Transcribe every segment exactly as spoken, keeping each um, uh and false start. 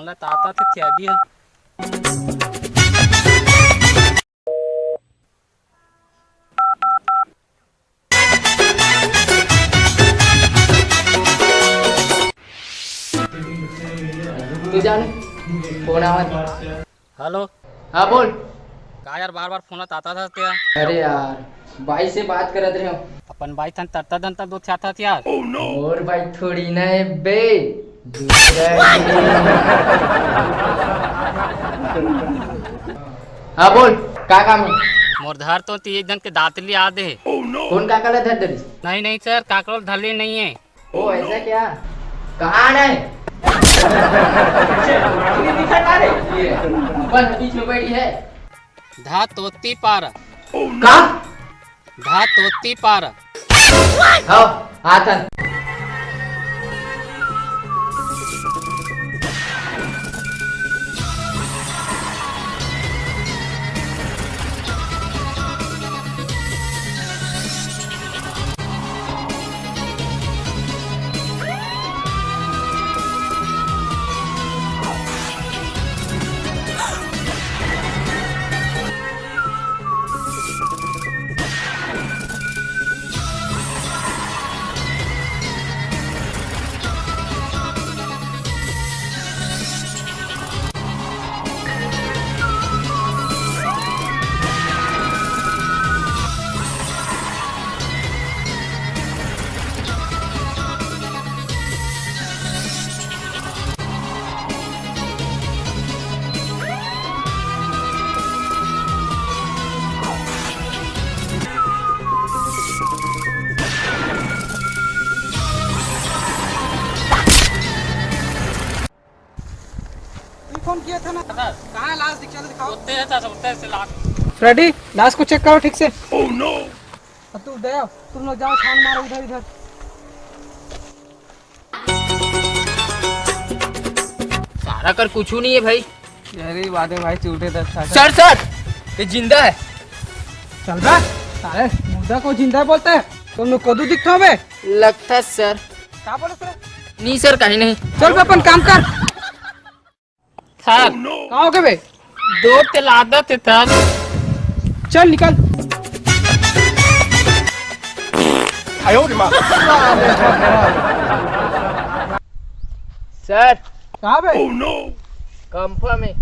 मोला ताता थे थियाबी है। तू जाने, फोन आवत। हेलो। हाँ, बोल। का यार, बार बार फोन आता था तेरा? अरे यार, बाई से बात करत रहे हो। अपन बाई थन तरता दंता दो थ्या था यार। और बाई थोड़ी ना है बे, दूसरा है। हाँ, बोल, का काम है? मोर धर तो तीन जन के दातली आ दे। कौन काका ला धर देबे? नहीं नहीं सर, काकरो धरली नहीं है। ओ, ऐसा क्या? कहाँ आना है? ये, अपन बीच में बैठी है। धा तोती पार। का? धा तोती पार। हाँ, आथन। ये फोन किया था ना? सर। कहाँ है लाश? दिख, चलो दिखाओ। उत्ते है सर, उत्ते से लाश। फ्रेडी, लाश को चेक करो ठीक से। अब तू दया, तुम लोग जाओ, छान मारो इधर इधर। सारा कर कुछ नहीं है भाई। अरे वादे भाई, चूटे दस था। सर, सर, ये जिंदा है। चल बे, साले मुर्दा को जिंदा बोलते हैं? तुम लोग कदू दिखता हो बे? लगता है सर। का बोले सर? नहीं सर, कहीं नहीं। चल बे, अपन काम कर। सर, का हो गए बे? दो तेल आदत है सर। चल निकल। सर, कहाँ बे? कंफर्म है,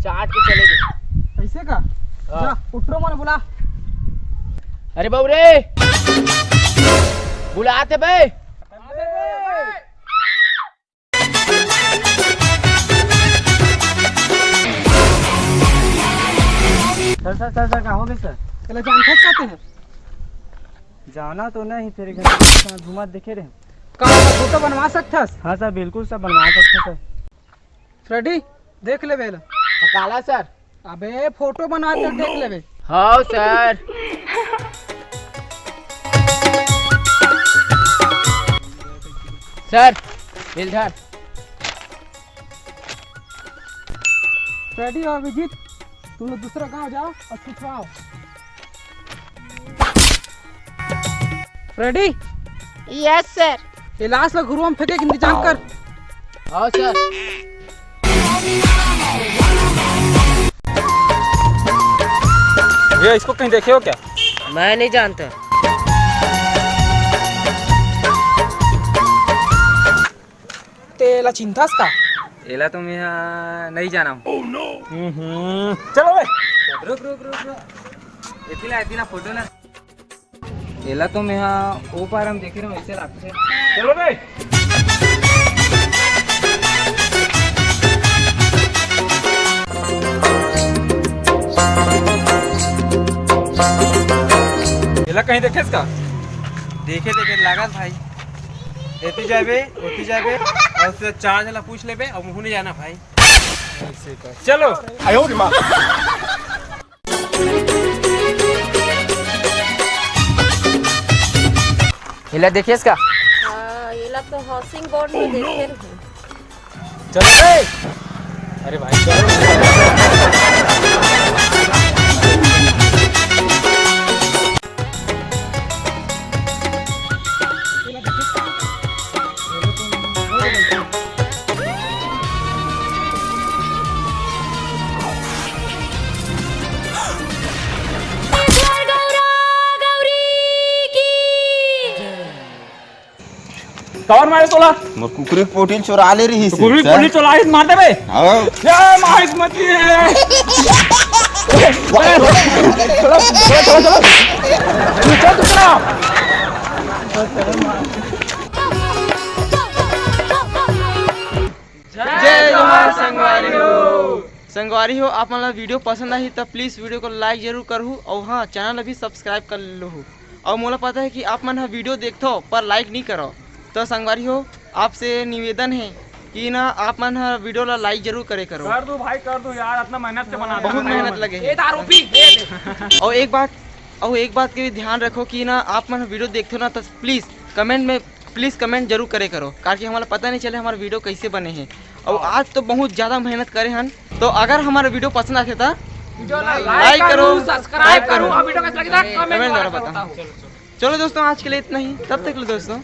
चाट के चले गए। ऐसे का? हाँ। जा, उठरो मन बुला। अरे बाबू रे, बुलाते बे। सर, सर, सर, सर, का हो गए सर? चलो, जान फंस जाते हैं। जाना तो नहीं, तेरे घर के साथ घूमत देखे रहे। का फोटो बनवा सकथस? हाँ सर, बिल्कुल सर, बनवा सकते सर। फ्रेडी, देख लेबे एला। काला सर? अबे, फोटो बनवा के देख लेबे। हाँ सर। सर, इधर। फ्रेडी और अभिजीत, तुम लोग दूसरा गांव जाओ और छुपवाओ। फ्रेडी? Yes sir. ये लाश ला घुरुआ में फेंके के इंतजाम कर। हाँ सर। भैया, इसको कहीं देखे हो क्या? मैं नहीं जानता। तेला चिंतास का? एला तो मैं हा नहीं जाना हूँ। हम्म, चलो बे। रुक, रुक, रुक, रुक। एती ला, एती ला फोटो ला। एला तो मैं हा ओ पार हम देखे रहे, ऐसे लागथे। चलो बे। एला कहीं देखेस का? देखे, देखे लागत भाई। एती जाबे, ओती जाबे, और उससे चार जना पूछ लेबे, और मुँह नहीं जाना भाई। ऐसे कर। चलो। एला देखेस का? हाँ, एला तो हाउसिंग बोर्ड में देखे रहे। चलो बे। अरे भाई, चलो। कौन मारे तोला? मोर कुकरी के पोटी ल चोरा ले रहिस हे, कुकरी के पोटी चोरा ले मार देबे। हाँ। ये माइक मत ये। चलो, चलो, चलो। चल, तू चला। जय जोहार संगवारी हो। संगवारी हो, आप मन ला वीडियो पसंद आही त प्लीज वीडियो को लाइक जरूर करहू, और हाँ, चैनल ला भी सब्सक्राइब कर लहू। और मोला पता है कि आप मन ह वीडियो देखथो पर लाइक नहीं करो, तो संगवारी हो, आपसे निवेदन है कि ना, आप मन ह वीडियो ला लाइक जरूर करे करो। कर दो भाई, कर दो यार, इतना मेहनत से बना बहुत मेहनत लगे है। ये दारू पी, ये दे। और एक बात, और एक बात के भी ध्यान रखो कि ना, आप मन वीडियो देखते हो ना, तो प्लीज कमेंट में, प्लीज कमेंट जरूर करे करो, ताकि हमारा पता नहीं चले हमारा वीडियो कैसे बने हैं। और आज तो बहुत ज्यादा मेहनत करे हन, तो अगर हमारा वीडियो पसंद आथे तो वीडियो ला लाइक करो, सब्सक्राइब करो, और वीडियो कैसा लगे कमेंट कमेंट द्वारा द्वारा बताओ। बताओ। चलो दोस्तों, आज के लिए इतना ही। तब तक के लिए दोस्तों,